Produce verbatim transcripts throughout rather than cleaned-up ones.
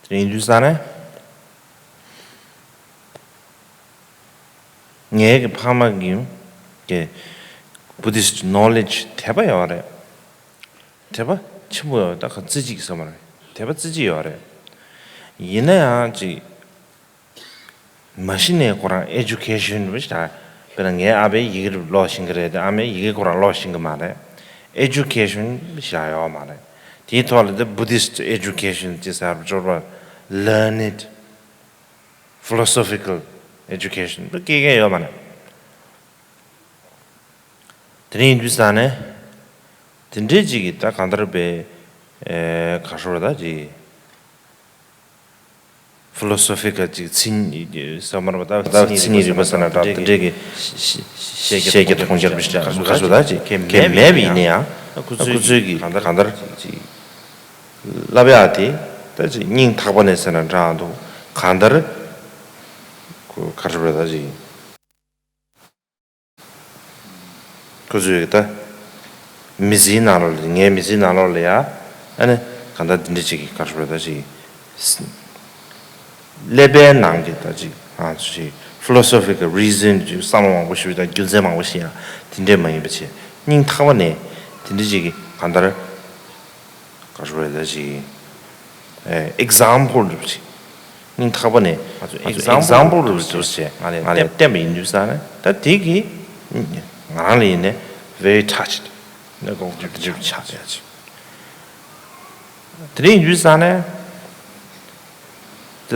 དེ་ཡིན་དུས་ཙང་ནས། ངའི་གི་ཕ་མ་གི་གི་Buddhist knowledge དད་པ་ཡོད་རེད། དད་པ་ཆེན་པོ་ཡོད་ད་ག་རྩེ་གཅིག་བསམ་པ་རེད། དད་པ་རྩེ་གཅིག་ཡོད་རེད། ཡིན་ན་ཡང་ཅིག་མ་གཞི་ནས་ཁོ་རང་education་རེད་ཤག་དཔེར་ན་ངའི་ཨ་ཕས་ཡི་གེ་ཀློག་ཤེས་ཀྱི་རེད་དེ་ཨ་མས་ཡི་གེ་ཁོ་རང་ཀློག་ཤེས་ཀྱི་མ་རེད། Education་ཤག་ཡོད་མ་རེད། དེའི་ཐོག་ལ་དེ་Buddhist education་ཅེས་ཟེར་བ་ཅོར་བ་learned philosophical education་དེ་སྐད་ཀྱང་ཡོད་མ་རེད། དེ་ནས་ཡིན་དུས་ཙང་ནས་དེ་འདྲའི་ཅིག་གི་ད་གང་ལྟར་པའི་ཨེ་ག་ཧྲོ་ད་ཅིག་philosophical་ཅིག་ཚིག་ཟ་མར་བ་ད་ཚིག་ཉིད་རིག་པ་ཟེར་ན་འདྲ་དེ་འདྲའི་གི་ཤེས་རྒྱ་མཐོང་རྒྱ་པ་ཞིག་ག་ཧྲོ་ད་ཅིག་གལ་མེད་པ་ཡིན་ན་ཡང་ཁོ་ཚོའི་གི་གང་ལྟར་གང་ལྟར་ཅིག་བསླབ་ཡག་དེ་ད་ཅིག་སྙིང་ཐག་པ་ནས་ཟེར་ན་འདྲ་འདུག་གང་ལྟར་ཁོ་ག་ཧྲོ་ད་ཅིག་ཁོ་ཚོས་ད་མི་ཚེའི་ནང་ལོགས་ལ་ངའི་མི་ཚེའི་ནང་ལོགས་ལ་ཡ་ཨ་ནི་གང་ལྟར་འདི་འདྲ་ཅིག་གི་ག་རེ་ཟེར་ད་ཅིག་ཀླད་པའི་ནང་གི་ད་ཅིག་ང་ཚོ་ཅིག་philosophical reason་ཅིག་བསམ་བློ་མང་པོ་ཞིག་དང་རྒྱུ་མཚན་མང་པོ་ཞིག་ཡང་དེ་འདྲས་མ་ཡིན་པ་བྱས་སྙིང་ཐག་པ་ནས་དེ་འདྲ་ཅིག་གི་གང་ལྟར་ག་རེ་ཟེར་ད་ཅིག་ཨེ་example་འདྲ་པོ་ཅིག་སྙིང་ཐག་པ་ནས་ང་ཚོ་example་འདྲ་པོ་ཅིག་ང་ལ་ང་ལ་བསྟན་པ་ཡིན་དུས་ཙང་ནས་ད་དེ་གི་ང་རང་ལ་ཡིན་ནས་very touched་ནས་ཀོང་ཀྲིག་ཀྲིག་ཆགས་བྱས་ཅིག་དེ་རིང་ཡིན་དུས་ཙང་ནས་the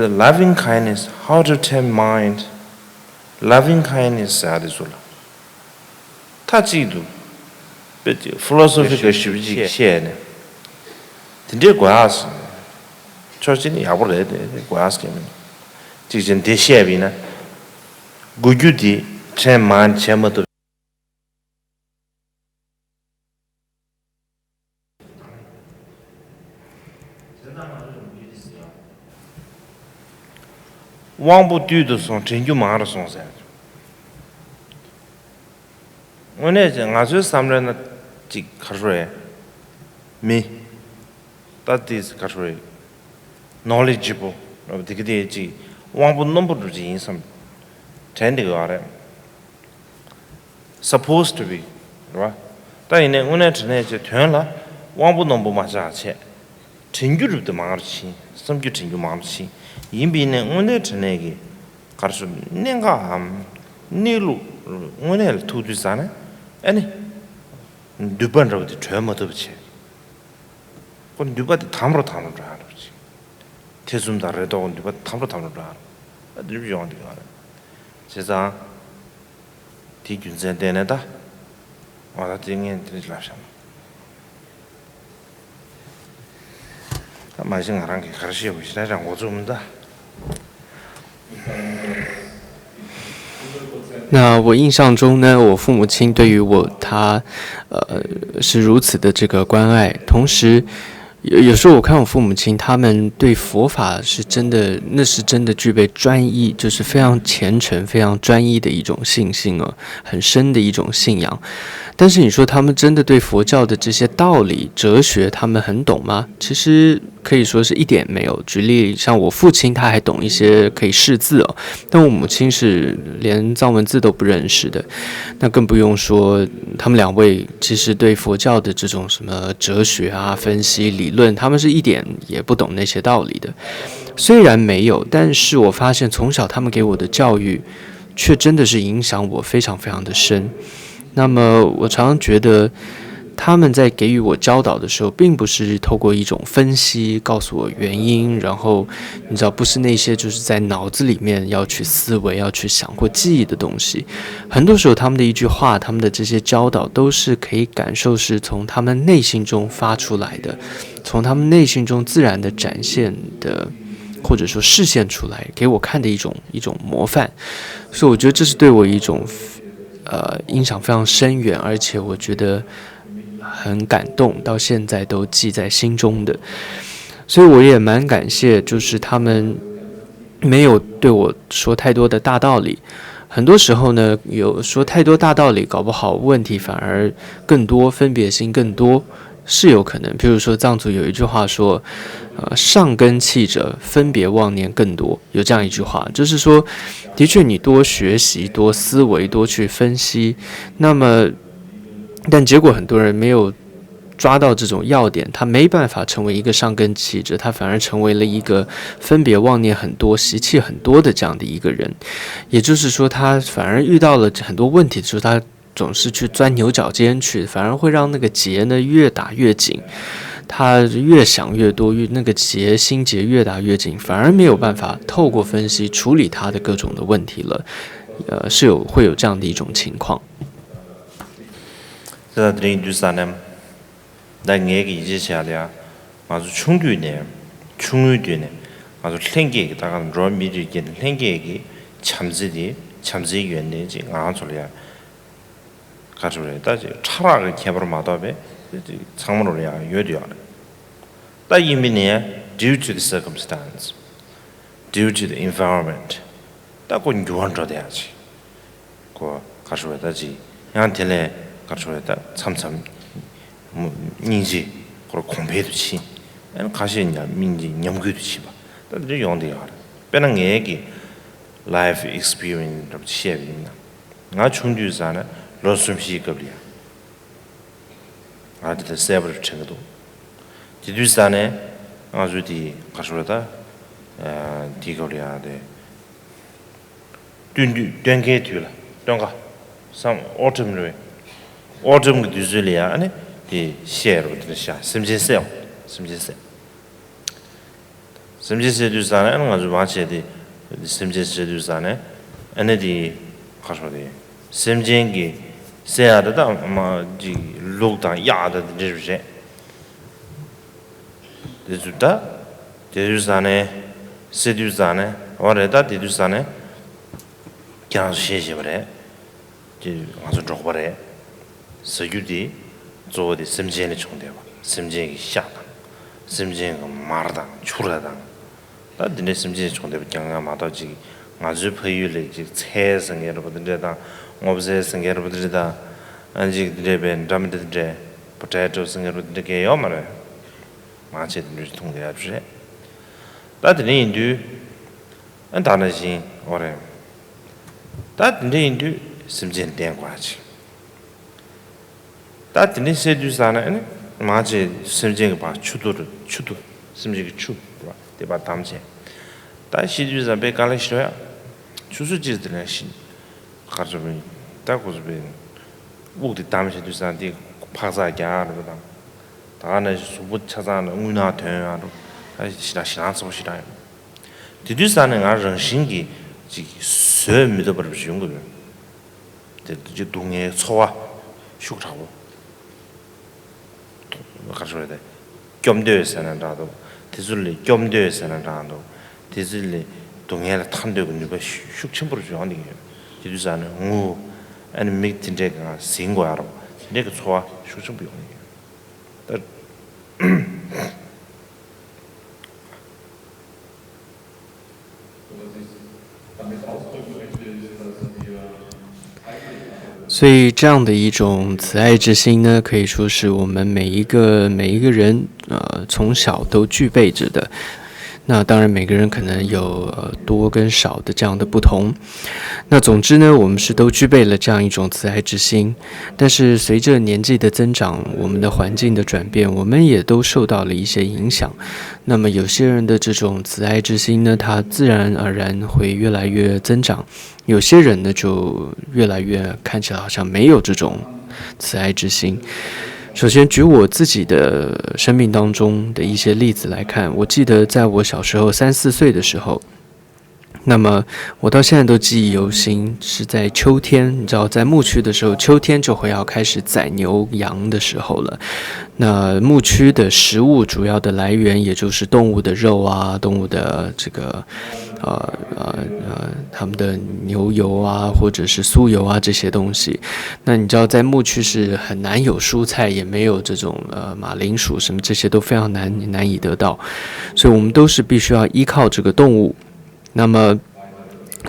loving kindness, how to tame mind, loving kindness་ཟེར་ཡ་དེ་ཚོ་ལ། མཐའ་གཅིག་ཏུ་དཔེ་ཅིག་ཕི་ལོ་སོ་ཕི་ཀལ་ཞེ་པོ་ཅིག་བཤད་ནས་དེ་འདྲའི་དགོས་ཨ་སོང་། ཕྱོགས་གཅིག་ནས་ཡག་པོ་རེད་དེ་དེ་དགོས་ཨ་སྐད་མིན། གཅིག་བྱས་འདི་བཤད་པ་ཡིན་ན་དགོས་རྒྱུ་དེ་ཕྲན་མང་བྱས་མ་ཐུབ། དབང་པོ་རྟུལ་དུ་སོང་དྲན་རྒྱུ་མང་རུ་སོང་ཟེར། དངོས་གནས་ང་ཚོའི་བསམ་བློའི་ནང་ཅིག་ག་རེ་རེད། མི། ད་ཏིས་ག་རེ་རེད། ནོ་ལེ་ཇི་བུལ་འདི་ག་དེ་ཅིག་དབང་པོ་རྣོན་པོ་འདྲ་ཅིག་ཡིན་བསམ། དྲན་འདི་ག་རེད། Supposed to be་རེད་བ། ད་ཡིན་ནའི་དངོས་གནས་དྲང་གནས་ཀྱི་དོན་ལ་དབང་པོ་རྣོན་པོ་མ་ཆགས་བྱས། དྲན་རྒྱུ་རུབ་ཏུ་མང་རུ་ཕྱིན། བསམ་རྒྱུ་དྲན་རྒྱུ་མང་རུ་ཕྱིན། ཡིན་པ་ཡིན་ནའི་དངོས་གནས་དྲང་གནས་ཀྱི་ག་རེ་ཟེར་གནད་འགག་གམ་གནས་ལུགས་དངོས་གནས་ལ་ཐུག་དུས་ཙང་ནས་ཨ་ནི་མདུད་པ་འདྲ་བོ་དེ་གྲོལ་མ་ཐུབ་པ་བྱས། ཁོ་མདུད་པ་དེ་དམ་རུ་དམ་རུ་འགྲོ་ཡ་འདྲ་བོ་ཅིག་ཐེ་ཚོམ་དང་རེ་དོགས་མདུད་པ་དམ་རུ་དམ་རུ་འགྲོ་ཡ་འདྲ་བོ་ཅིག་ཡོང་འདུག་ཡོད་རེད། བྱས་ཙང་། དེའི་རྒྱུ་མཚན་བརྟེན་ནས་ད། ང་ད་དེ་ངས་དེ་འདྲ་ལབ་བཞག་ན། ད་མ་གཞི་ང་རང་གིས་ག་རེ་བཤད་དགོས་ཞེ་ན་རང་འགོ་ཚུགས་མི་ད། 那我印象中呢，我父母亲对于我，他，呃，是如此的这个关爱，同时，有有时候我看我父母亲，他们对佛法是真的，那是真的具备专一，就是非常虔诚、非常专一的一种信心啊，很深的一种信仰。但是你说他们真的对佛教的这些道理、哲学，他们很懂吗？其实可以说是一点没有。举例，像我父亲，他还懂一些可以识字哦，但我母亲是连藏文字都不认识的，那更不用说他们两位其实对佛教的这种什么哲学啊、分析理论，他们是一点也不懂那些道理的。虽然没有，但是我发现从小他们给我的教育，却真的是影响我非常非常的深。那么我常常觉得，他们在给予我教导的时候，并不是透过一种分析告诉我原因，然后你知道，不是那些就是在脑子里面要去思维、要去想或记忆的东西。很多时候，他们的一句话，他们的这些教导，都是可以感受是从他们内心中发出来的，从他们内心中自然的展现的，或者说示现出来给我看的一种一种模范。所以我觉得这是对我一种呃影响非常深远，而且我觉得很感动，到现在都记在心中的。所以我也蛮感谢，就是他们没有对我说太多的大道理。很多时候呢，有说太多大道理，搞不好问题反而更多，分别心更多。是有可能。比如说，藏族有一句话说，呃，上根器者，分别妄念更多，有这样一句话，就是说，的确，你多学习、多思维、多去分析，那么，但结果很多人没有抓到这种要点，他没办法成为一个上根器者，他反而成为了一个分别妄念很多、习气很多的这样的一个人。也就是说，他反而遇到了很多问题的时候，他总是去钻牛角尖去，反而会让那个结呢越打越紧。他越想越多，越那个结心结越打越紧，反而没有办法透过分析处理他的各种的问题了。呃，是有会有这样的一种情况。 དེ་ལ་དེ་རིང་དུས་ས་ནས་ད་ངས་ཀྱི་ཡིད་ཆེས་བྱ་ལ་ཡ། ང་ཚོ་ཆུང་དུས་ནས་ཆུང་ངུའི་དུས་ནས་ང་ཚོ་ལྷན་སྐྱེས་ཀྱི་ད་ག་འགྲོ་བ་མིའི་རིགས་ཀྱི་ལྷན་སྐྱེས་ཀྱི་བྱམས་བརྩེ་དེ་བྱམས་བརྩེའི་ཡོན་ཏན་ཅིག་ང་ཚོ་ལ་ཡ། ག་རེ་རེད་ད་ཅིག་ཕྲ་རགས་ཀྱི་ཁྱད་པར་མ་གཏོགས་པའི་ཅིག་ཚང་མ་ལ་ཡ་ཡོད་ཡོད་རེད། ད་ཡིན་པའི་ནས་due to the circumstance, due to the environment, ད་ཁོ་འགྱུར་བ་འགྲོ་བསྡད་ཡ་ཅིག་ཁོ་ག་རེ་བྱས་ད་ཅིག་ཡང་དེ་ལས་ག་རེ་བྱས་ད་མཚམས་མཚམས་སྙིང་རྗེ་ཁོ་གོང་འཕེལ་དུ་ཕྱིན། ཨ་ནི་ཁ་ཤས་ཉམས་སྙིང་རྗེ་ཉམས་རྒུད་དུ་ཕྱིན་པ་ད་དེ་འདྲ་ཡོང་བསྡད་ཡོད་རེད། དཔེར་ན་ངའི་གི་life experience འདྲ་པོ་བཤད་པ་ཡིན་ན། ང་ཆུང་དུས་ཙང་ནས་ལོ་གསུམ་བཞིའི་སྐབས་ལ་ཡ། ང་དེ་ལྟར་གསལ་པོར་དྲན་གྱི་འདུག་དེ་དུས་ཙང་ནས་ང་ཚོ་དེ་ག་རེ་ཟེར་ད། དེའི་སྐབས་ལ་ཡ་དེ། སྟོན་དུས་སྟོན་ཁའི་དུས་ལ་སྟོན་ཁ། སམ་ཨོ་ཊམ་རེད། ཨོ་ཊམ་གྱི་དུས་ཚོད་ལ་ཡ་ཨ་ནི་དེ་བཤད་རོགས་དེ་འདྲ་བྱ། སེམས་ཅན་བསད་འོང་། སེམས་ཅན་བསད། སེམས་ཅན་བསད་དུས་ཙང་ནས་ཨ་ནི་ང་ཚོ་མང་ཆེ་དེ་སེམས་ཅན་བསད་དུས་ཙང་ནས་ཨ་ནི་དེ་ག་རེ་ཟེར་དེ་སེམས་ཅན་གྱི་བསད་ཡག་དེ་དག་མ་ཅིག་ལུག་དང་གཡག་དང་དེ་འདྲ་རེད། དེ་ཚོ་ད་དེ་དུས་ཙང་ནས་བསད་དུས་ཙང་ནས་འོ་རེད། ད་དེ་དུས་ཙང་ནས་ཁྱེད་རང་ཚོ་ཤེས་བཞིན་པ་རེད། དེ་ང་ཚོ་འབྲོག་པ་རེད། ཟ་རྒྱུ་དེ་གཙོ་བོ་དེ་སེམས་ཅན་ལས་བྱུང་བསྡད་པ། སེམས་ཅན་གྱི་ཤ་དང་། སེམས་ཅན་གྱི་མར་དང་ཆུ་ར་དང་། ད་འདི་འདྲའི་སེམས་ཅན་བྱུང་བསྡད་པ་རྐྱང་རྐྱང་མ་གཏོགས་ཅིག་ང་ཚོའི་ཕ་ཡུལ་ལ་ཅིག་ཚལ་ཟེར་མཁན་རེད་པ་འདི་འདྲ་དང་། སྔོ་ཚལ་ཟེར་མཁན་རེད་པ་འདི་འདྲ་དང་། ཨ་ཅིག་འདི་འདྲ་པའི་འདྲ་མི་འདྲ་འདི་འདྲ། པོ་ཊེ་ཊོ་ཟེར་མཁན་རེད་པ་འདི་འདྲ་གས་ཡོད་མ་རེད། མང་ཆེ་འདི་འདྲ་འཐུང་བསྡད་ཡག་རེད། ད་དེ་འདྲ་ཡིན་དུས། ཨ་ད་ནང་བཞིན་འོ་རེད། ད་དེ་འདྲ་ཡིན་དུས་སེམས་ཅན་བསྟེན་དགོས་ཅིག་ད་དེ་འདྲ་བཤད་དུས་ཙང་ནས་ཨ་ནི་མང་ཆེ་སེམས་ཅན་གྱི་བར་ཆུ་དུ་རུ་ཆུ་དུ་སེམས་ཅན་གྱི་ཆུ་དེ་བར་དམ་བྱས། ད་ཤི་དུས་ཙང་དཔེ་དཀའ་ལས་ཤི་རོ་ཡ། ཆུ་ཚོད་གཅིག་དེ་ནས་ཤི། གར་ཚོ་བའི་ད་ཁོ་ཚོ་བའི་དབུགས་དེ་དམ་བྱས་དུས་ཙང་དེ་འཕག་འཚག་རྒྱག་རེད་པ་དང་། ད་ག་ནང་བཞིན་གཟུགས་པོ་ཆ་ཚང་ལ་རྔུལ་ནག་ཐོན་ཡོང་རུ་ད་ཞེ་དྲག་ཞེ་སྡང་ཚ་པོ་ཞེ་དྲག་ཡོད། དེ་དུས་ཙང་ནས་ང་རང་བཞིན་གྱིས་ཅིག་བཟོད་མི་ཐུབ་པ་རུ་ཡོང་གི་ཡོད། དེ་དུས་སྡུག་བསྔལ་ཚོར་བ་ཤུགས་དྲག་པོ། ག་རེ་ཟེར་དེ། སྐྱོབ་འདོད་ཟེར་ན་འདྲ་འདུག་དེ་ཚོ་ལས་སྐྱོབ་འདོད་ཟེར་ན་འདྲ་འདུག་དེ་ཚོ་ལས་སྡུག་བསྔལ་ལ་ཐར་འདོད་ཀྱི་ནུས་པ་ཤུགས་ཆེན་པོ་ཡོང་གི་ཡོད། དེ་དུས་ཙང་ནས་ངུ། ཨ་ནི་མིག་དེ་འདྲས་ཀྱི་ང་ཟིན་དགོས་ཡ་རུ་དེ་འདྲས་ཀྱི་ཚོར་བ་ཤུགས་ཆེན་པོ་ཡོང་གི་ཡོད། ད། 所以这样的一种慈爱之心呢，可以说是我们每一个每一个人呃从小都具备着的。那当然，每个人可能有呃多跟少的这样的不同。那总之呢，我们是都具备了这样一种慈爱之心。但是随着年纪的增长，我们的环境的转变，我们也都受到了一些影响。那么有些人的这种慈爱之心呢，它自然而然会越来越增长。有些人呢，就越来越看起来好像没有这种慈爱之心。首先，举我自己的生命当中的一些例子来看，我记得在我小时候三四岁的时候，那么我到现在都记忆犹新，是在秋天，你知道，在牧区的时候，秋天就会要开始宰牛羊的时候了。那牧区的食物主要的来源，也就是动物的肉啊，动物的这个，呃呃呃，他们的牛油啊，或者是酥油啊这些东西。那你知道，在牧区是很难有蔬菜，也没有这种呃马铃薯什么，这些都非常难难以得到，所以我们都是必须要依靠这个动物。那么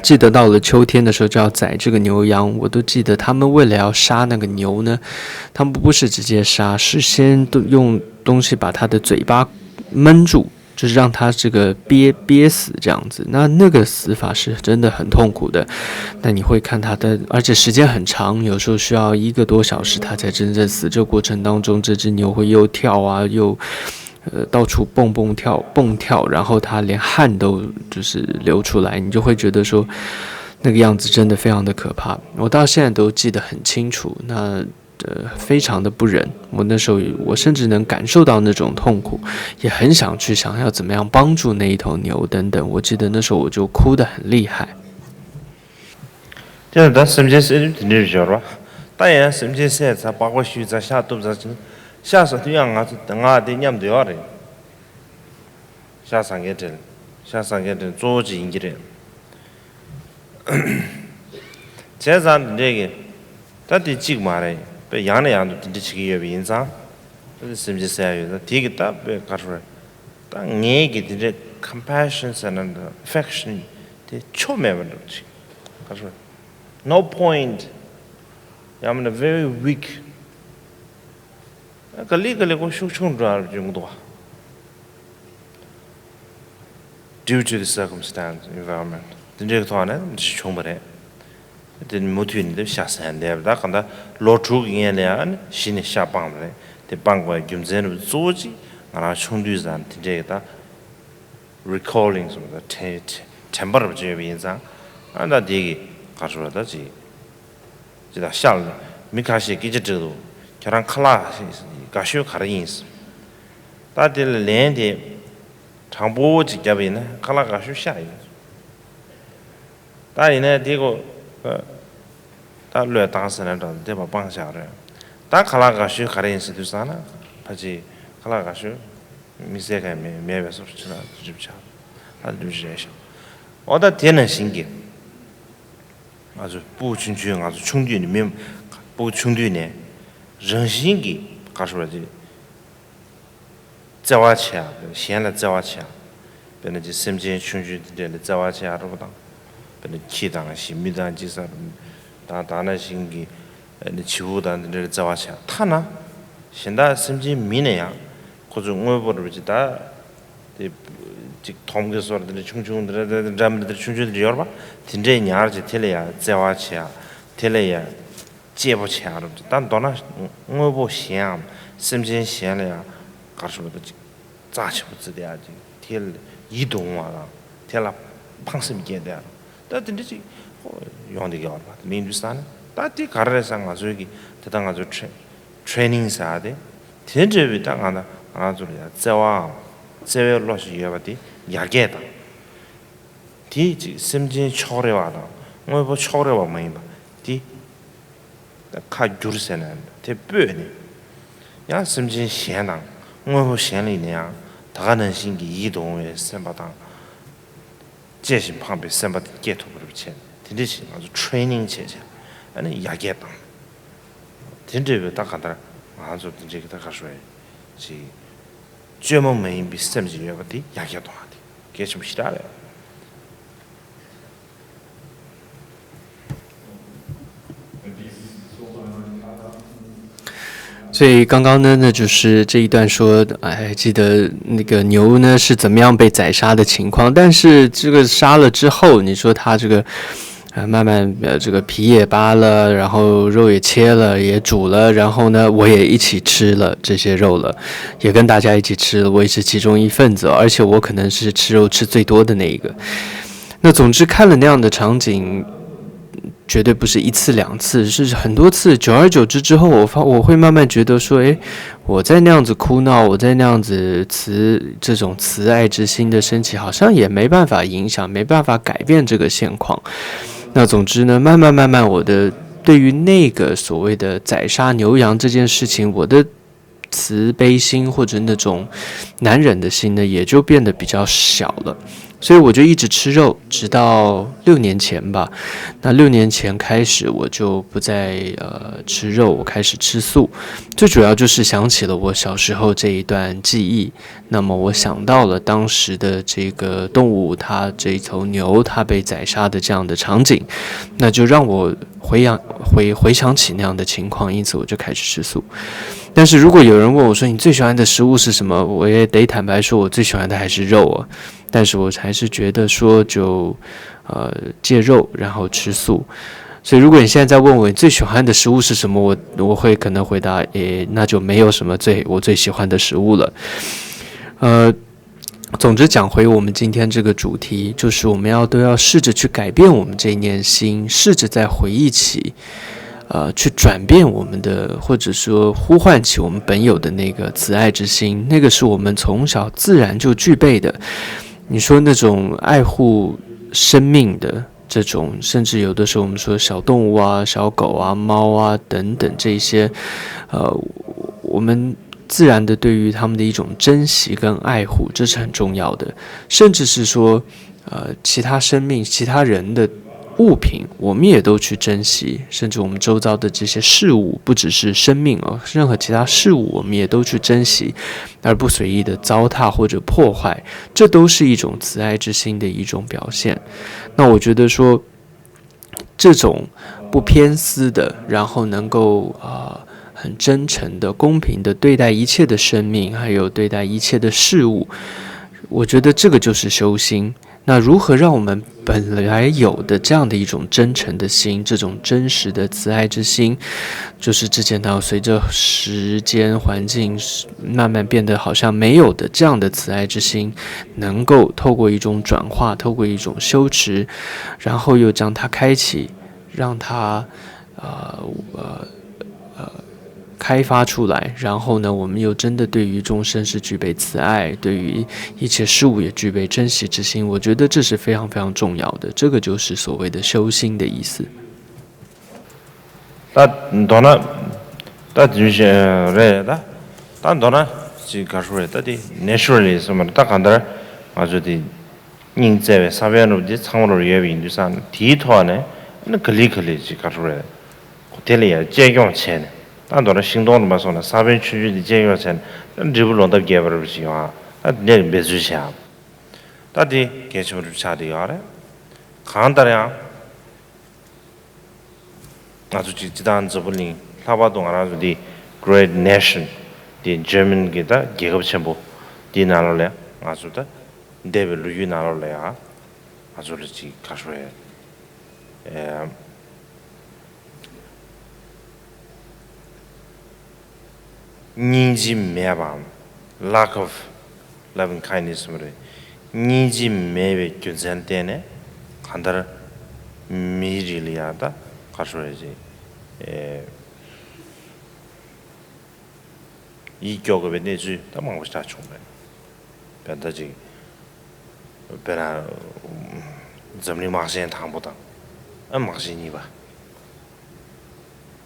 记得到了秋天的时候就要宰这个牛羊，我都记得他们为了要杀那个牛呢，他们不是直接杀，是先都用东西把它的嘴巴闷住，就是让它这个憋憋死这样子。那那个死法是真的很痛苦的。那你会看它的，而且时间很长，有时候需要一个多小时它才真正死。这过程当中，这只牛会又跳啊，又呃到处蹦蹦跳蹦跳，然后它连汗都就是流出来，你就会觉得说那个样子真的非常的可怕。我到现在都记得很清楚，那呃非常的不忍。我那时候我甚至能感受到那种痛苦，也很想去想要怎么样帮助那一头牛等等。我记得那时候我就哭得很厉害。 དེ་ནི་ད་སེམས་ཅན་བསད་དུས་དེ་འདྲའི་སྦྱོར་བ། ད་ཡང་སེམས་ཅན་བསད་ཚར་པགས་པ་བཤུས་ཚར་ཤ་གཏུབ་ཚར་ཕྱིན། ཤ་ཟ་དུས་ཡང་ང་ཚོ་ང་དེ་མཉམ་དུ་ཡོད་རེད། ཤ་ཟ་མཁན་དེ་ཤ་ཟ་མཁན་དེ་གཙོ་བོ་ཅིག་ཡིན་གྱི་རེད། བྱས་ཙང་འདི་འདྲས་ཀྱི་ད་དེ་གཅིག་མ་རེད་པས། ཡང་ནས་ཡང་དུ་དེ་འདྲ་བྱེད་ཀྱི་ཡོད་པ་ཡིན་ཙང་། ད་དེ་སེམས་ཅན་བསད་ཡ་ཡོད་ཙང་དེ་གི་ད་པས་ག་རེ་རེད། ད་ངས་ཀྱི་དེ་འདྲའི་compassion ཟེར་ན་འདྲ་affection དེ་ཆོ་མེད་པ་འདྲ་ཅིག་ག་རེ་རེད། No point. ཡང་མིན་ན་very weak. ག་ལེ་ག་ལེ་ཁོ་ཤུགས་ཆུང་འགྲོ་ཡ་ཡོང་གི་འདུག་བ། Due to the circumstance, environment དེ་འདྲའི་ཐོག་ནས་འདི་བྱུང་བ་རེད། དེ་མུ་མཐུད་ནས་ཤ་ཟ་ཡ་འདས་པ་ད་ག་ད་ལོ་དྲུག་གི་སྔན་ལ་ཡང་གཞི་ནས་ཤ་སྤངས་པ་རེད། དེ་སྤངས་པའི་རྒྱུ་མཚན་རུ་གཙོ་བོ་གཅིག་ང་རང་ཆུང་དུས་ཙང་དེ་འདྲའི་གི་ད་recalling སོང་ད་དྲན་དྲན་པ་རུ་བྱས་པ་ཡིན་ཙང་ཨ་ད་དེ་གི་ག་རེ་ཟེར་བ་ད་ཅིག་ཅི་ད་ཤག་ལ་མི་ཁ་ཤས་སྐད་ཆ་དྲིས་འདུག་ཁྱོད་རང་ཁ་ལག་དགའ་ཤོས་ག་རེ་ཡིན། ད་དེ་ལ་ལན་དེ་དྲང་པོ་ཅིག་བརྒྱབ་པ་ཡིན་ན་ཁ་ལག་དགའ་ཤོས་ཤག་ཡིན། ད་ཡིན་ན་དེ་གོ་ད་བློས་བཏང་ཟེར་ན་འདྲ་འདེབས་པ་སྤང་བཞག་རེད། ད་ཁ་ལག་དགའ་ཤོས་ག་རེ་ཡིན་ཟེར་དུས་ཙང་ན་ཕ་ཅི་ཁ་ལག་དགའ་ཤོས་དམིགས་བསལ་གང་མེད་མེད་པའི་སོར་ཆུ་ལ་འགྲིབ་ཆགས་ད་འགྲིབ་རེད་ཤག་འོ་ད་དེ་ནང་བཞིན་གྱི། ང་ཚོ་སྤུ་གུ་ཆུང་ཆུང་ང་ཚོ་ཆུང་དུས་ནས་མི་སྤུ་གུ་ཆུང་དུས་ནས་རང་བཞིན་གྱིས་ག་རེ་ཟེར་བ་ཅིག་བརྩེ་བ་བྱེད་ཡ་གཞན་ལ་བརྩེ་བ་བྱེད་ཡ། དཔེར་ན་ཅིག་སེམས་ཅན་ཆུང་ཆུང་དེ་འདྲ་ལ་བརྩེ་བ་བྱེད་ཡ་རོགས་པ་དང་། དཔེར་ན་ཁྱི་དང་ཞི་མི་དང་ཅི་ཟེར་དང་ད་ནང་བཞིན་གྱི་བྱིའུ་དང་དེ་འདྲ་ལ་བརྩེ་བ་བྱེད་ཡ། ཐ་ན་གཞན་དག་སེམས་ཅན་མི་ནས་ཡང་ཁོ་ཚོ་དངོས་པོ་རེད་པ་ཅིག་ད། དེ་ཅིག་དོམ་གྱི་སོར་དེ་འདྲ་ཆུང་ཆུང་དེ་འདྲ་འདྲ་མི་འདྲ་ཆུང་ཆུང་དེ་འདྲ་ཡོད་རེད་པ། དེ་འདྲས་ཉར་ཅིག་དེ་ལ་ཡང་བརྩེ་བ་བྱེད་ཡ། དེ་ལ་ཡང་གཅེས་པོ་བྱེད་ཡ་རེད་པ། ད་མདོར་ན་དངོས་པོ་གཞན་ཡང་སེམས་ཅན་གཞན་ལ་ཡང་ག་རེ་ཟེར་བ་ད་ཅིག་རྩ་ཆེན་པོ་བརྩི་བསྡད་ཡ་ཅིག་དེ་ལ་ཡིད་དུ་འོང་བ་དང་དེ་ལ་ཕངས་སེམས་སྐྱེས་བསྡད་ཡ་རེད། ད་དེ་འདྲ་ཅིག་ཡོང་བསྡད་ཀྱི་ཡོད་རེད་པ། དེ་མིན་དུས་ས་ནས་ད་དེ་ག་རེ་རེད་ཟེར་ང་ཚོའི་གི་དེ་ད་ང་ཚོ་ཁྲེ་ཊི་རེ་ནིང་ཟེར་ཡ་དེ། དེ་འདྲ་བའི་ད་ང་ད་ང་ཚོ་ལ་ཡང་བརྩེ་བའམ་བརྩེ་བའི་བློ་ཞིག་ཡོད་པ་དེ་ཡར་རྒྱས་དང་། དེ་ཅིག་སེམས་ཅན་ཕྱོགས་རེ་བ་དང་དངོས་པོ་ཕྱོགས་རེ་བ་མ་ཡིན་པ་དེ་ད་ཁ་བསྒྱུར་ཟེར་ན་དེ་སྤོས་ནས་ཡང་སེམས་ཅན་གཞན་དང་དངོས་པོ་གཞན་ལ་ཡིན་ན་ཡང་ད་ག་ནང་བཞིན་གྱི་ཡིད་དུ་འོང་བའི་སེམས་པ་དང་། གཅེས་ཤིང་ཕངས་པའི་སེམས་པ་དེ་སྐྱེ་ཐུབ་པར་བྱས་ནས་དེ་འདྲ་ཞིག་ང་ཚོ་ཊི་རེ་ནིང་བྱས་བྱས་ཨ་ནི་ཡར་རྒྱས་བཏང་། དེ་འདྲ་བའི་ད་ག་འདྲ་ང་ཚོ་དེ་འདྲའི་གི་ད་ག་རེ་ཞིག་བཅོས་མ་མ་ཡིན་པའི་སེམས་ཅིག་ཡོད་པ་དེ་ཡར་རྒྱས་གཏོང་བ་དེ་གལ་ཆེན་པོ་ཞེ་དྲག་རེད། 所以刚刚呢，那就是这一段说，哎，记得那个牛呢是怎么样被宰杀的情况，但是这个杀了之后，你说它这个，呃，慢慢呃这个皮也扒了，然后肉也切了，也煮了，然后呢，我也一起吃了这些肉了，也跟大家一起吃了，我也是其中一份子，而且我可能是吃肉吃最多的那一个。那总之看了那样的场景，绝对不是一次两次，是很多次。久而久之之后，我发我会慢慢觉得说，诶，我再那样子哭闹，我再那样子慈这种慈爱之心的升起，好像也没办法影响，没办法改变这个现况。那总之呢，慢慢慢慢，我的对于那个所谓的宰杀牛羊这件事情，我的慈悲心或者那种难忍的心呢，也就变得比较小了。所以我就一直吃肉，直到六年前吧。那六年前开始，我就不再呃吃肉，我开始吃素。最主要就是想起了我小时候这一段记忆，那么我想到了当时的这个动物，它这一头牛，它被宰杀的这样的场景，那就让我回想回回想起那样的情况，因此我就开始吃素。但是如果有人问我说你最喜欢的食物是什么，我也得坦白说，我最喜欢的还是肉啊。但是我还是觉得说就呃戒肉，然后吃素。所以如果你现在再问我你最喜欢的食物是什么，我我会可能回答，诶，那就没有什么最我最喜欢的食物了。呃，总之讲回我们今天这个主题，就是我们要都要试着去改变我们这一念心，试着再回忆起，呃，去转变我们的，或者说呼唤起我们本有的那个慈爱之心，那个是我们从小自然就具备的。你说那种爱护生命的这种，甚至有的时候我们说小动物啊、小狗啊、猫啊等等这些，呃，我们自然的对于他们的一种珍惜跟爱护，这是很重要的。甚至是说，呃，其他生命、其他人的物品，我们也都去珍惜，甚至我们周遭的这些事物，不只是生命哦，任何其他事物，我们也都去珍惜，而不随意的糟蹋或者破坏，这都是一种慈爱之心的一种表现。那我觉得说，这种不偏私的，然后能够啊、呃很真诚的、公平的对待一切的生命，还有对待一切的事物，我觉得这个就是修心。那如何让我们本来有的这样的一种真诚的心，这种真实的慈爱之心，就是之前到随着时间环境慢慢变得好像没有的这样的慈爱之心，能够透过一种转化，透过一种修持，然后又将它开启，让它呃呃呃开发出来，然后呢，我们又真的对于众生是具备慈爱，对于一切事物也具备珍惜之心。我觉得这是非常非常重要的，这个就是所谓的修心的意思。ད་མདོར་ན་ད་དེ་བཞིན་རེད། ད་ད་མདོར་ན་ཅིག་ག་རེ་ཟེར་རེད། ད་དེ་naturally་ཟེར་མ་རེད། ད་གང་ལྟར་ང་ཚོ་དེ་སྙིང་བརྩེ་བའི་ས་བོན་རུ་དེ་ཚང་མ་རུ་ཡོད་པ་ཡིན་དུས་ཙང་ནས། དེའི་ཐོག་ནས་ཨ་ནི་ག་ལེ་ག་ལེ་ཅིག་ག་རེ་ཟེར་རེད། དེ་ལ་ཡང་གཅེས་སྐྱོང་བྱས་ནས། ད་མདོར་ན་ཤིང་སྡོང་རུ་མ་སོང་ན་ས་བོན་ཆུང་ཆུང་དེ་གཅེས་སྐྱོང་བྱས་ནས། ད་འབྲས་བུ་ལོ་འདབ་རྒྱས་པ་རུ་ཞིག་ཡོང་ཨ། ད་དེ་འདྲའི་འབད་རྩོལ་བྱས་ཨ། ད་དེ་གལ་ཆེན་པོ་རུ་ཆགས་བསྡད་ཡོད་རེད། གང་ལྟར་ཡང་། ང་ཚོ་ཅིག་སྤྱི་བཏང་འཛམ་བུ་གླིང་ལྷག་པར་དུ་ང་རང་ཚོ་འདི་Great Nation་འདི་German་གི་ད་རྒྱལ་ཁབ་ཆེན་པོ་འདིའི་ནང་ལོགས་ལ་ང་ཚོ་ད་འདས་པའི་ལོ་རྒྱུས་ནང་ལོགས་ལ་ཡང་ང་ཚོ་ལ་ཅིག་ག་རེ་ཟེར་རེད། སྙིང་རྗེ་མེད་པའམ། lack of loving kindness་ཟེར་བ་རེད། སྙིང་རྗེ་མེད་པའི་རྒྱུ་མཚན་བརྟེན་ནས་གང་ལྟར་མིའི་རིགས་ལ་ཡང་ད་ག་རེ་ཟེར་རེད། ཡིད་སྐྱོ་དགོས་པའི་གནས་ཚུལ་ད་མང་པོ་ཞིག་ཆགས་བྱུང་བས། བོད་ད་ཅིག་དཔེར་ན་འཛམ་གླིང་དམག་ཆེན་དང་པོ་དང་ཨ་དམག་ཆེན་གཉིས་པ།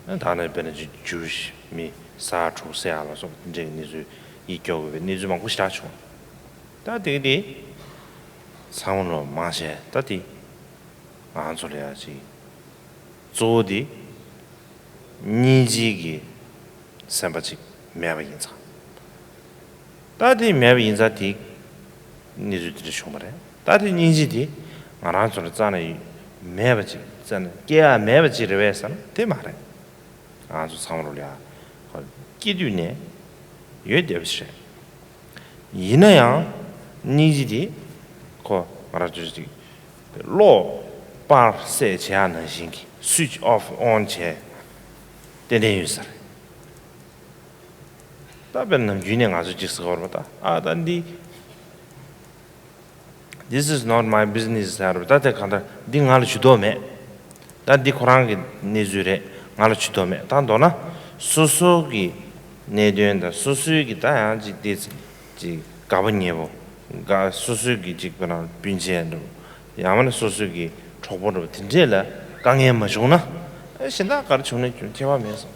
ཨ་ད་ནི་དཔེར་ན་ཅིག་ཇུའུ་ཤི་མི་ས་ཡ་དྲུག་བསད་ཡ་ལ་སོགས་དེ་འདྲའི་གནས་ཚུལ་ཡིད་སྐྱོ་དགོས་པའི་གནས་ཚུལ་མང་པོ་ཞིག་ཆགས་བྱུང་། ད་དེ་ག་དེ་ཚང་མ་ལོ་མང་ཆེ་ད་དེ་ང་ཚོ་ལ་ཡ་ཅིག་གཙོ་བོ་དེ་སྙིང་རྗེ་གི་སེམས་པ་ཅིག་མེད་པ་ཡིན་ཙང་། ད་དེ་མེད་པ་ཡིན་ཙང་དེ་གནས་ཚུལ་དེ་འདྲ་བྱུང་བ་རེད། ད་དེ་སྙིང་རྗེ་དེ་ང་རང་ཚོ་ལ་རྩ་ནས་མེད་པ་ཅིག་རྩ་ནས་སྐྱེ་ཡ་མེད་པ་ཅིག་རེད་པས་ཟེར་ན་དེ་མ་རེད། ང་ཚོ་ཚང་མ་ལོ་ལ་ཡ་སྐྱེ་དུས་ནས་ཡོད་བསྡད་པ་ཞིག་རེད། ཡིན་ན་ཡང་སྙིང་རྗེ་དེ་ཁོ་ང་རང་ཚོ་ཅིག་གློག་པར་སེ་བྱེད་ཡག་ནང་བཞིན་གྱི་switch off on་བྱས་ཏན་ཏན་ཡོད་ས་རེད། ད་དཔེར་ན་ནམ་རྒྱུན་ནས་ང་ཚོ་ཅིག་ཟེར་བ་རེད་པ། ད་ཨ་ད་འདི་This is not my business་ཟེར་བ་རེད་པ། ད་དེ་གང་ལྟར་འདི་ང་ལ་ཇུས་གཏོགས་མེད། ད་འདི་ཁོ་རང་གི་གནས་ཚུལ་རེད། ང་ལ་ཇུས་གཏོགས་མེད། ད་མདོར་ན་སོ་སོ་གི་གནད་དོན་དང་སོ་སོའི་གི་ད་ཡང་ཅིག་དེ་ཅིག་དགའ་པོ་ཉེ་པོ་དགའ་སོ་སོའི་གི་ཅིག་དཔེར་ན་སྤུན་མཆེད་འདྲ་པོ་ཡང་མིན་ན་སོ་སོའི་གི་གྲོགས་པོ་འདྲ་པོ་དེ་འདྲས་ལ་དཀའ་ངལ་མ་བྱུང་ན་ཨེ་གཞན་དག་ག་རེ་བྱུང་ན་བྱུང་ཁྱད་པར་མེད་བསམ།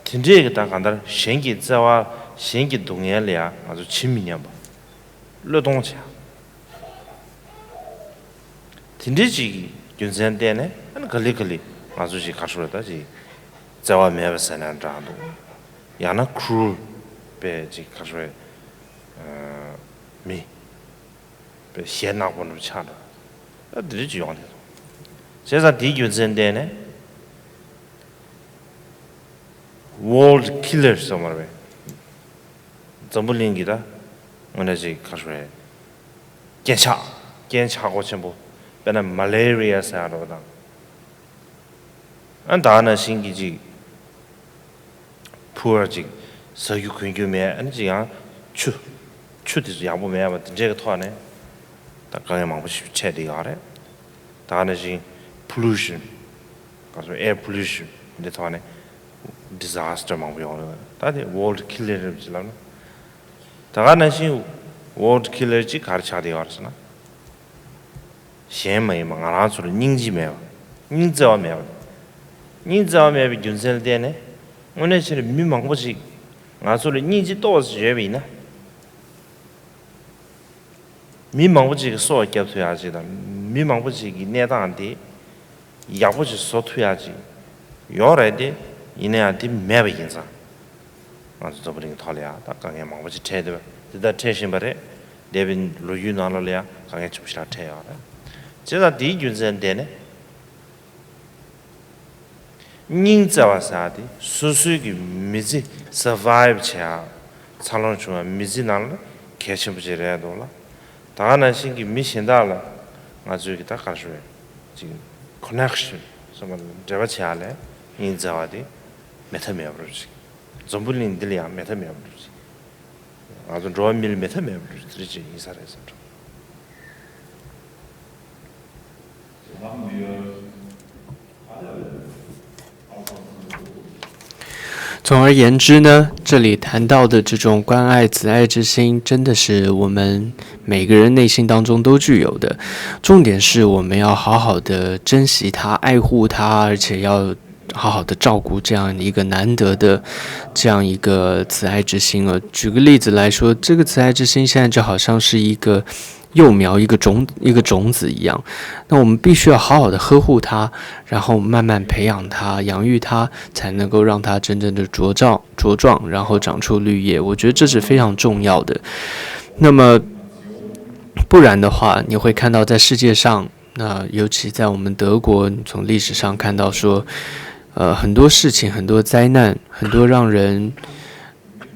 དེ་འདྲས་ཀྱི་ད་གང་ལྟར་གཞན་གྱི་བརྩེ་བ་ གཞན་གྱི་སྡུག་བསྔལ་ལ་ཡང་ང་ཚོ་ཇི་མི་སྙམ་པ། བློས་གཏོང་བྱ། དེ་འདྲའི་ཅིག་གི་རྒྱུ་མཚན་བརྟེན་ནས་ཨ་ནི་ག་ལེ་ག་ལེ་ང་ཚོ་ཅིག་ག་རེ་ཟེར་ད་ཅིག་བརྩེ་བ་མེད་པ་ཟེར་ན་འདྲ་འདུག། ཡང་ན་cruel་པའི་ཅིག་ག་རེ་ཟེར། ཨ། མི་པའི་ཞེད་སྣང་པོ་འདྲ་ཆགས་འདྲ། ཨ། དེ་འདྲ་ཅིག་ཡོང་དེ་སོང་། བྱས་ཙང་དེའི་རྒྱུ་མཚན་བརྟེན་ནས་world killer་ཟེར་བ་རེད། འཛམ་བུ་གླིང་གི་ད་དངོས་གནས་ཅིག་ག་རེ་ཟེར། རྐྱེན་ཆག་རྐྱེན་ཆག་སྒོ་ཆེན་པོ། དཔེར་ན་མ་ལེ་རི་ཡ་ཟེར་ཡ་འདྲ་བོ་དང་། ཨ། ད་ག་ནང་བཞིན་གྱི་ཅིག་poor་ཅིག་ཟ་རྒྱུ་གོན་རྒྱུ་མེད། ཨ་ནི་ཅིག་ཡང་ཆུ་ཆུ་དེ་ཚོ་ཡག་པོ་མེད་པ་དེ་འདྲའི་གི་ཐོག་ནས་ད་དཀའ་ངལ་མང་པོ་ཞིག་འཕྲད་བསྡད་ཡོད་རེད། ད་ག་ནང་བཞིན་pollution་ག་ཚོ་air pollution་འདི་ཐོག་ནས་disaster་མང་པོ་ཡོང་རེད། ད་དེ་world killer་རེད་ཅེས་ལབ་ན། ད་ག་ནང་བཞིན་world killer་ཅིག་ག་རེ་ཆགས་བསྡད་ཡོད་རེད་ཟེར་ན། གཞན་མ་ཡིན་པ་ང་རང་ཚོ་ལ་སྙིང་རྗེ་མེད་པ། སྙིང་བརྩེ་བ་མེད་པ། སྙིང་བརྩེ་བ་མེད་པའི་རྒྱུ་མཚན་ལ་བརྟེན་ནས་དངོས་གནས་ཕྱིར་མི་མང་པོ་ཞིག་ང་ཚོ་ལ་སྙིང་རྗེ་ཏོག་ཙམ་ཡོད་པ་ཡིན་ན། མི་མང་པོ་ཅིག་གི་སྲོག་སྐྱབས་ཐུབ་ཡག་ཅིག་དང་། མི་མང་པོ་ཅིག་གི་གནས་སྟངས་དེ་ཡག་པོ་ཞིག་བཟོ་ཐུབ་ཡག་ཅིག་ཡོད་རེད་དེ། ཡིན་ན་ཡང་དེ་མེད་པ་ཡིན་ཙང་། ང་ཚོ་འཛམ་བུ་གླིང་ཐོག་ལ་ཡང་ད་དཀའ་ངལ་མང་པོ་ཅིག་འཕྲད་བསྡད་པ་དེ་ལྟར་འཕྲད་བཞིན་པ་རེད། འདས་པའི་ལོ་རྒྱུས་ནང་ལོགས་ལ་ཡང་དཀའ་ངལ་ཆེན་པོ་ཞིག་ལ་འཕྲད་ཡོད་རེད། བྱས་ཙང་དེའི་རྒྱུ་མཚན་བརྟེན་ནས། སྙིང་བརྩེ་བ་ཟེར་ཡག་དེ་སོ་སོའི་གི་མི་ཚེ་survive་བྱེད་ཡག་འཚར་ལོངས་བྱུང་བའི་མི་ཚེ་ནང་ལ་གལ་ཆེན་པོ་ཅིག་རེད་འདུག་ལ། ད་ག་ནང་བཞིན་གྱི་མི་གཞན་དག་ལ་ང་ཚོའི་གི་ད་ག་རེ་ཞུ་བའི་ཅིག་connection་ཟེར་བ་ལ་འབྲེལ་བ་བྱེད་ཡག་ལ་སྙིང་བརྩེ་བ་དེ་མེད་ཐབས་མེད་པ་རེད་ཅིག། འཛམ་བུ་གླིང་འདི་ལ་ཡང་མེད་ཐབས་མེད་པ་རེད་ཅིག། ང་ཚོ་འགྲོ་བ་མི་ལ་མེད་ཐབས་མེད་པ་རེད་ཅིག་ཡིན་ས་རེད་བསམ་འདུག། 总而言之呢，这里谈到的这种关爱、慈爱之心，真的是我们每个人内心当中都具有的。重点是我们要好好的珍惜它、爱护它，而且要好好的照顾这样一个难得的这样一个慈爱之心。呃，举个例子来说，这个慈爱之心现在就好像是一个幼苗、一个种一个种子一样，那我们必须要好好的呵护它，然后慢慢培养它、养育它，才能够让它真正的茁壮、茁壮，然后长出绿叶。我觉得这是非常重要的。那么，不然的话，你会看到在世界上，那尤其在我们德国，从历史上看到说，呃，很多事情、很多灾难、很多让人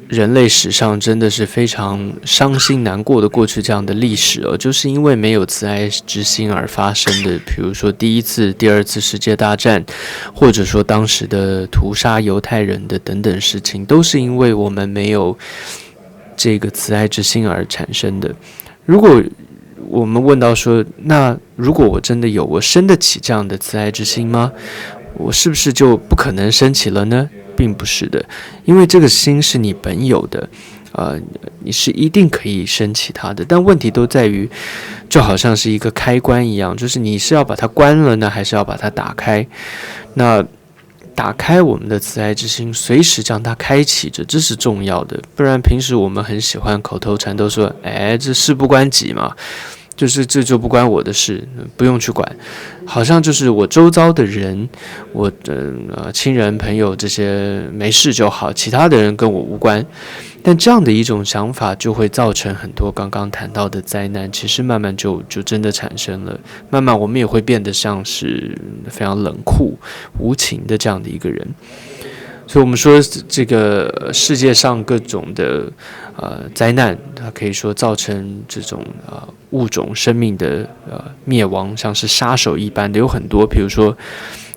人类史上真的是非常伤心难过的过去这样的历史哦，就是因为没有慈爱之心而发生的，比如说第一次、第二次世界大战，或者说当时的屠杀犹太人的等等事情，都是因为我们没有这个慈爱之心而产生的。如果我们问到说，那如果我真的有，我生得起这样的慈爱之心吗？我是不是就不可能升起了呢？并不是的，因为这个心是你本有的，呃，你是一定可以升起它的。但问题都在于，就好像是一个开关一样，就是你是要把它关了呢，还是要把它打开？那打开我们的慈爱之心，随时将它开启着，这是重要的。不然平时我们很喜欢口头禅都说：“哎，这事不关己嘛。”就是这就不关我的事，不用去管。好像就是我周遭的人，我的呃亲人朋友这些没事就好，其他的人跟我无关。但这样的一种想法就会造成很多刚刚谈到的灾难，其实慢慢就就真的产生了。慢慢我们也会变得像是非常冷酷、无情的这样的一个人。所以我们说，这个世界上各种的呃灾难，它可以说造成这种呃物种生命的呃灭亡，像是杀手一般的有很多，比如说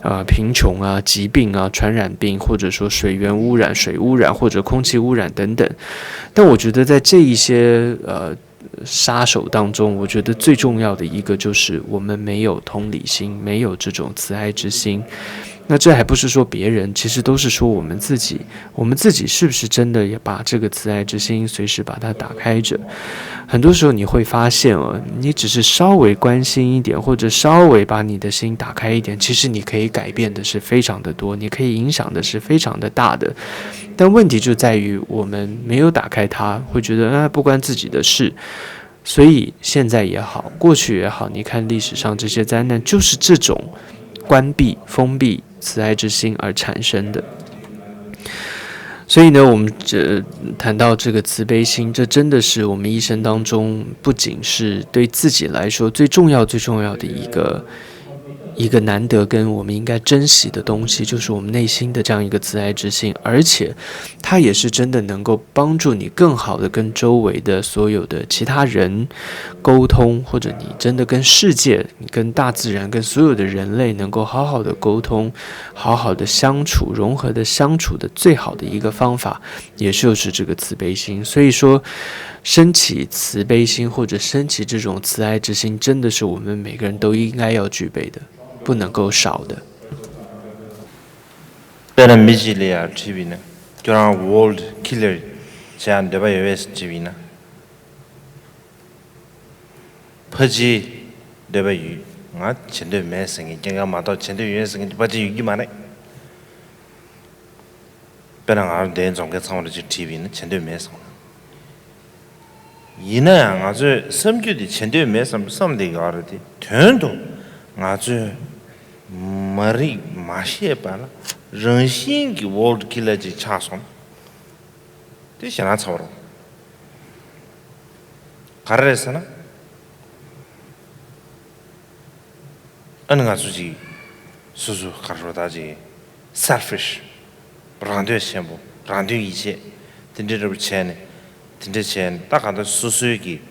呃贫穷啊、疾病啊、传染病，或者说水源污染、水污染或者空气污染等等。但我觉得在这一些呃杀手当中，我觉得最重要的一个就是我们没有同理心，没有这种慈爱之心。那这还不是说别人，其实都是说我们自己。我们自己是不是真的也把这个慈爱之心随时把它打开着？很多时候你会发现啊，你只是稍微关心一点，或者稍微把你的心打开一点，其实你可以改变的是非常的多，你可以影响的是非常的大的。但问题就在于我们没有打开它，会觉得啊，不关自己的事。所以现在也好，过去也好，你看历史上这些灾难，就是这种关闭、封闭慈爱之心而产生的。所以呢，我们这谈到这个慈悲心，这真的是我们一生当中不仅是对自己来说最重要、最重要的一个一个难得跟我们应该珍惜的东西，就是我们内心的这样一个慈爱之心，而且它也是真的能够帮助你更好的跟周围的所有的其他人沟通，或者你真的跟世界、你跟大自然、跟所有的人类能够好好的沟通，好好的相处，融合的相处的最好的一个方法，也就是这个慈悲心。所以说，升起慈悲心或者升起这种慈爱之心，真的是我们每个人都应该要具备的，不能够少的。 དཔེར་ན་མི་གཅིག་ལ་ཡར་དྲིས་པ་ཡིན་ན། ཁྱོད་རང་world killer བྱེད་ཡ་འདོད་པ་ཡོད་པས་དྲིས་པ་ཡིན་ན། ཕལ་ཆེར་འདོད་པ་ཡོད། ང་བྱེད་འདོད་མེད་ཟེར་མཁན་རྐྱང་རྐྱང་མ་གཏོགས་བྱེད་འདོད་ཡོད་ཟེར་མཁན་ཕལ་ཆེར་ཡོད་ཀྱི་མ་རེད། དཔེར་ན་ང་རང་འདིར་འཛོམས་མཁན་ཚང་མ་ལ་ཅིག་དྲིས་པ་ཡིན་ན་བྱེད་འདོད་མེད་གསུངས་ན། ཡིན་ན་ཡང་ང་ཚོས་བསམ་རྒྱུ་དེ་བྱེད་འདོད་མེད་བསམ་བསམ་བསྡད་ཡོད་རེད་དེ། དོན་དུ་ང་ཚོས་མ་རིག་མ་ཤེས་པ་ལ་རང་བཞིན་གྱི་world killer ཅིག་ཆགས་སོང་། དེ་ཞེད་སྣང་ཚ་བོ་རེད། ག་རེ་རེད་ཟེར་ན། ཨ་ནི་ང་ཚོ་ཅིག་སོ་སོ་ག་རེ་ཟེར་ད་ཅིག selfish རང་འདོད་ཆེན་པོ། རང་དོན་ཡིད་བྱེད། དེ་འདྲའི་འདྲ་པོ་བྱས་ནས། དེ་འདྲ་བྱས་ནས་ད་གང་ལྟར་སོ་སོའི་གི་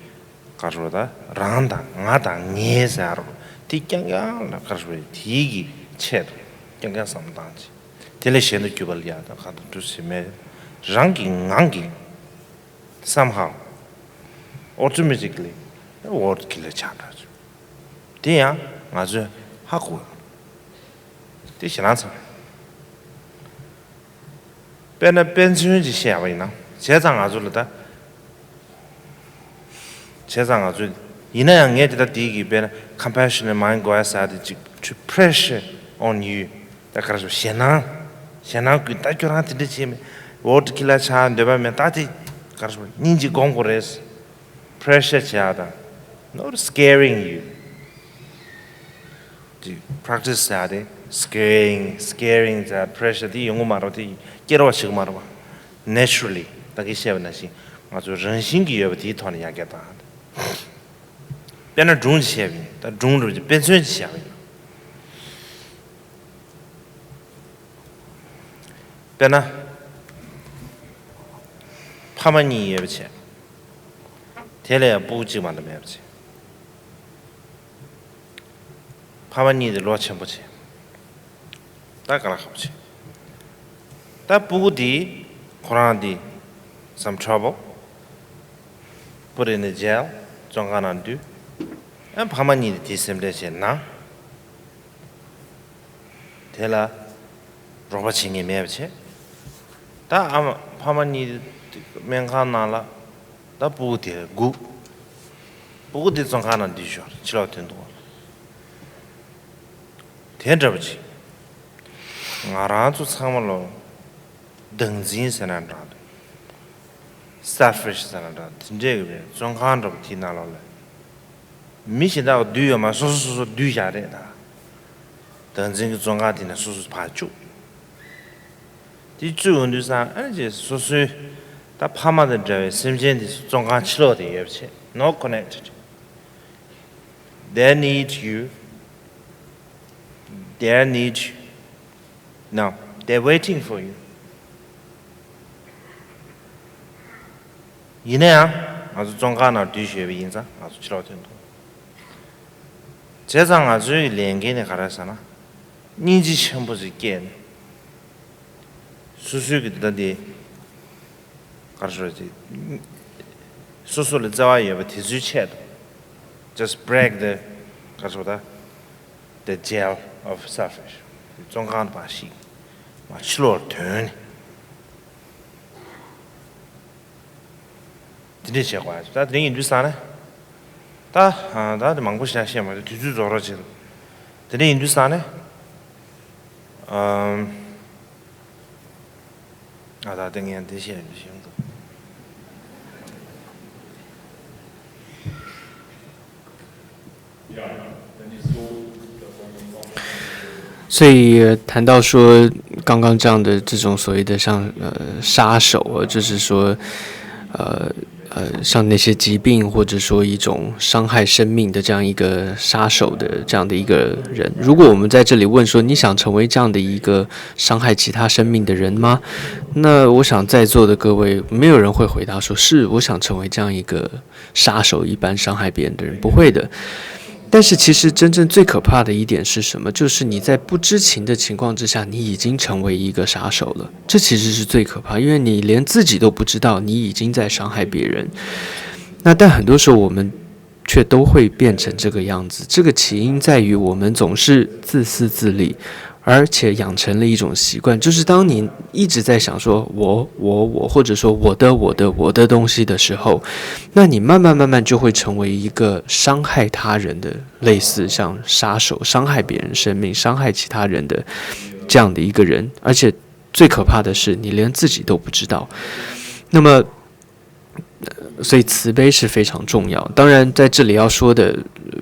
ག་རེ་ཟེར་ད་རང་དང་ང་དང་ངའི་ཟེར་རོ། དེ་རྐྱང་རྐྱང་ལ་ག་རེ་ཟེར་དེའི་གི་ཆེད་དུ་རྐྱང་རྐྱང་བསམ་བཏང་ཅིག་དེ་ལས་གཞན་དུ་གྱུར་པ་ལ་ཡ་ད་གང་ལྟར་འདུ་ཤེས་མེད། རང་གི་ངང་གིས་somehow automatically world killer ཆགས་འགྲོ། དེ་ཡང་ང་ཚོས་ཧ་གོ་དགོས། དེ་ཞེད་སྣང་ཚ་བོ་རེད། དཔེར་ན་དཔེ་མཚོན་ཅིག་བཤད་པ་ཡིན་ན། བྱས་ཙང་ང་ཚོ་ལ་ད། བྱས་ཙང་ང་ཚོས། ཡིན་ན་ཡང་ངས་དེ་ལྟ་དེའི་གི་དཔེར་ན་compassionate mind དགོས་ཡ་ཟེར་དེ་ཅིག to pressure on you ད་ག་རེ་ཟེར། ཞེད་སྣང་། ཞེད་སྣང་སྐུལ། ད་ཁྱོད་རང་དེ་འདྲ་བྱས་མེད། world killer ཆགས་འདོད་པ་མེད། ད་དེ་ག་རེ་ཟེར། སྙིང་རྗེ་སྒོམ་དགོས་རེད། pressure བྱེད་ཡ་དང་། not scaring you ཅིག practice བྱ་དེ། scaring scaring བྱ་pressure དེ་ཡོང་གི་མ་རེད། དེ་སྐྱེ་རོགས་བྱེད་ཀྱི་མ་རེད་པ། naturally ད་གིན་བཤད་པ་ནང་བཞིན་ང་ཚོ་རང་བཞིན་གྱིས་ཡོད་པ་དེའི་ཐོག་ནས་ཡར་རྒྱས་བཏང་། དཔེར་ན་སྒྲུང་ཞིག་བཤད་པ་ཡིན། ད་སྒྲུང་རེད་དཔེ་མཚོན་ཞིག་བཤད་པ་ཡིན། དཔེར་ན། ཕ་མ་གཉིས་ཡོད་པ་བྱས། དེ་ལ་ཡང་སྤུ་གུ་གཅིག་མ་གཏོགས་མེད་པ་བྱས། ཕ་མ་གཉིས་དེ་ལོ་ཆེན་པོ་བྱས། ད་དཀའ་ལས་ཁག་པོ་བྱས། ད་སྤུ་གུ་དེས་ཁོ་རང་དེ་some trouble put in the jail བཙོན་ཁང་ནང་འདུས། ཨ་ཕ་མ་གཉིས་དེ་དེ་སེམས་ཁྲལ་བྱས་ན། དེ་ལ་རོགས་པ་བྱེད་མཁན་མེད་པ་བྱས། ད་ཨ་མ་ཕ་མ་གཉིས་སྨན་ཁང་ནང་ལ། ད་སྤུ་གུ་དེ་སྒུག་སྤུ་གུ་དེ་བཙོན་ཁང་ནང་འདུས་ཤོར། ཕྱི་ལོགས་ཐོན་འདུག་དེ་འདྲ་པོ་ཅིག་ང་རང་ཚོ་ཚང་མ་ལོ་བདག་འཛིན་ཟེར་ན་འདྲ་འདུག selfish ཟེར་ན་འདྲ། དེ་འདྲས་ཀྱི་བའི་བཙོན་ཁང་འདྲ་པོ་དེའི་ནང་ལོགས་ལ། མི་གཞན་དག་གི་འདུས་ཡོད་མ། སོ་སོ་སོ་སོ་འདུས་བཞག་རེད་ད། བདག་འཛིན་གྱི་བཙོན་ཁང་དེ་ནས་སོ་སོ་ཕར་བཅུག་དེ་བཅུག་ཡོང་དུས་ཙང་ཨ་ནི་ཅེས་སོ་སོའི་ད་ཕ་མ་དང་འདྲ་བའི་སེམས་ཅན་དེ་ཚོ་བཙོན་ཁང་ཕྱི་ལོགས་དེ་ཡོད་པ་བྱས། not connected. They need you. They need you. No, they're waiting for you. ཡིན་ན་ཡང་ང་ཚོ་བཙོན་ཁང་ནང་འདུས་ཡོད་པ་ཡིན་ཙང་ང་ཚོ་ཕྱི་ལོགས་ཐོན་འདུག་བྱས་ཙང་ང་ཚོའི་ལས་འགན་ནི་ག་རེ་ཟེར་ན། སྙིང་རྗེ་ཆེན་པོ་ཞིག་སྐྱེས་ནས། སོ་སོའི་གི་འདི་ལྟ་འདི། ག་རེ་ཟེར་ཅིག་སོ་སོ་ལ་བརྩེ་བ་ཡོད་པ་དེ་ཚོའི་ཆེད་དུ། just break the ག་རེ་ཟེར་ད། the jail of selfish. བཙོན་ཁང་ནས་ཕར་ཞིག་མར་ཕྱི་ལོགས་ཐོན་ནས། དེ་འདྲས་བྱེད་དགོས། ད་དེ་འདྲས་ཡིན་དུས་ཙང་ནས། ད་ད་དེ་མང་པོ་ཞིག་བཤད་མ་ཐུབ། དུས་ཚོད་རྫོགས་རོགས་བྱེད། དེ་འདྲས་ཡིན་དུས་ཙང་ནས། ཨམ། ཨ། ད་དེ་ངས་འདི་བཤད་འདི་བཤད་འདུག། 所以谈到说刚刚这样的这种所谓的像呃杀手啊，就是说呃呃像那些疾病或者说一种伤害生命的这样一个杀手的这样的一个人，如果我们在这里问说你想成为这样的一个伤害其他生命的人吗？那我想在座的各位没有人会回答说是，我想成为这样一个杀手一般伤害别人的人，不会的。但是其实真正最可怕的一点是什么？就是你在不知情的情况之下，你已经成为一个杀手了。这其实是最可怕，因为你连自己都不知道你已经在伤害别人。那但很多时候我们却都会变成这个样子。这个起因在于我们总是自私自利，而且养成了一种习惯，就是当你一直在想说我我我，或者说我的我的我的东西的时候，那你慢慢慢慢就会成为一个伤害他人的，类似像杀手，伤害别人生命、伤害其他人的这样的一个人。而且最可怕的是，你连自己都不知道。那么所以慈悲是非常重要。当然，在这里要说的，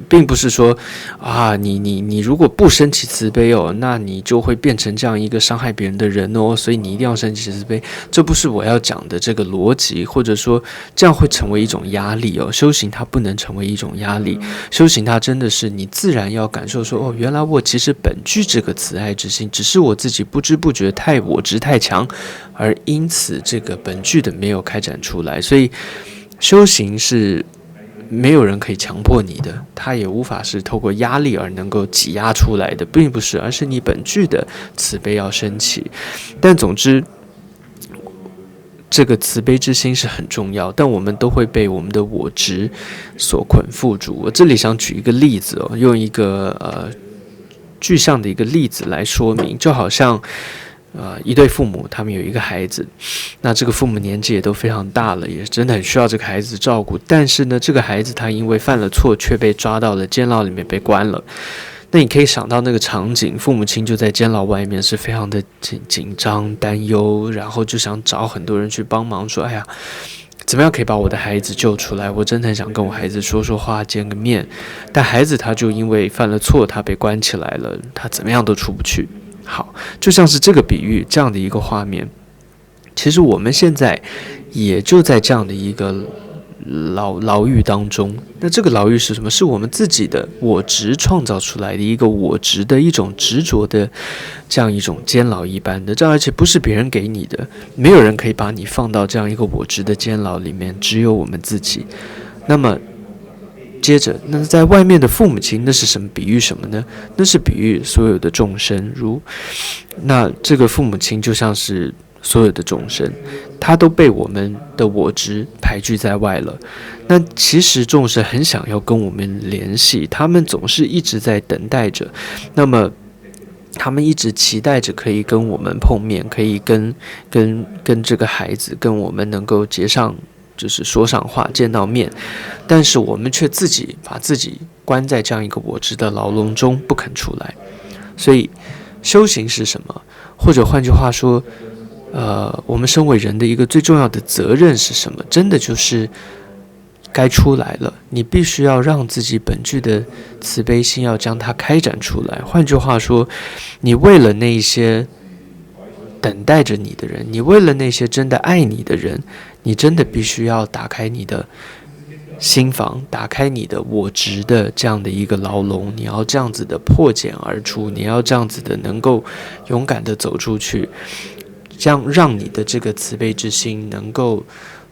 并不是说啊，你你你如果不升起慈悲哦，那你就会变成这样一个伤害别人的人哦。所以你一定要升起慈悲，这不是我要讲的这个逻辑，或者说这样会成为一种压力哦。修行它不能成为一种压力，修行它真的是你自然要感受说，哦，原来我其实本具这个慈爱之心，只是我自己不知不觉太我执太强，而因此这个本具的没有开展出来。所以修行是没有人可以强迫你的，它也无法是透过压力而能够挤压出来的，并不是，而是你本具的慈悲要升起。但总之，这个慈悲之心是很重要，但我们都会被我们的我执所捆缚住。我这里想举一个例子哦，用一个呃具象的一个例子来说明，就好像。呃，一对父母，他们有一个孩子，那这个父母年纪也都非常大了，也真的很需要这个孩子照顾。但是呢，这个孩子他因为犯了错，却被抓到了监牢里面被关了。那你可以想到那个场景，父母亲就在监牢外面是非常的紧紧张、担忧，然后就想找很多人去帮忙，说：“哎呀，怎么样可以把我的孩子救出来？我真的很想跟我孩子说说话，见个面。”但孩子他就因为犯了错，他被关起来了，他怎么样都出不去。好，就像是这个比喻，这样的一个画面，其实我们现在也就在这样的一个牢牢狱当中。那这个牢狱是什么？是我们自己的我执创造出来的一个我执的一种执着的这样一种监牢一般的，这而且不是别人给你的，没有人可以把你放到这样一个我执的监牢里面，只有我们自己。那么。接着，那在外面的父母亲，那是什么比喻什么呢？那是比喻所有的众生，如那这个父母亲就像是所有的众生，他都被我们的我执排拒在外了。那其实众生很想要跟我们联系，他们总是一直在等待着。那么。他们一直期待着可以跟我们碰面，可以跟跟跟这个孩子，跟我们能够结上，就是说上话，见到面，但是我们却自己把自己关在这样一个我执的牢笼中不肯出来。所以，修行是什么？或者换句话说，呃，我们身为人的一个最重要的责任是什么？真的就是该出来了。你必须要让自己本具的慈悲心要将它开展出来。换句话说，你为了那些等待着你的人，你为了那些真的爱你的人，你真的必须要打开你的心房，打开你的我执的这样的一个牢笼。你要这样子的破茧而出，你要这样子的能够勇敢的走出去，这样让你的这个慈悲之心能够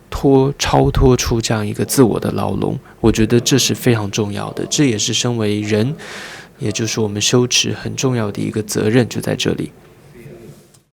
脱超脱出这样一个自我的牢笼。我觉得这是非常重要的，这也是身为人，也就是我们修持很重要的一个责任，就在这里。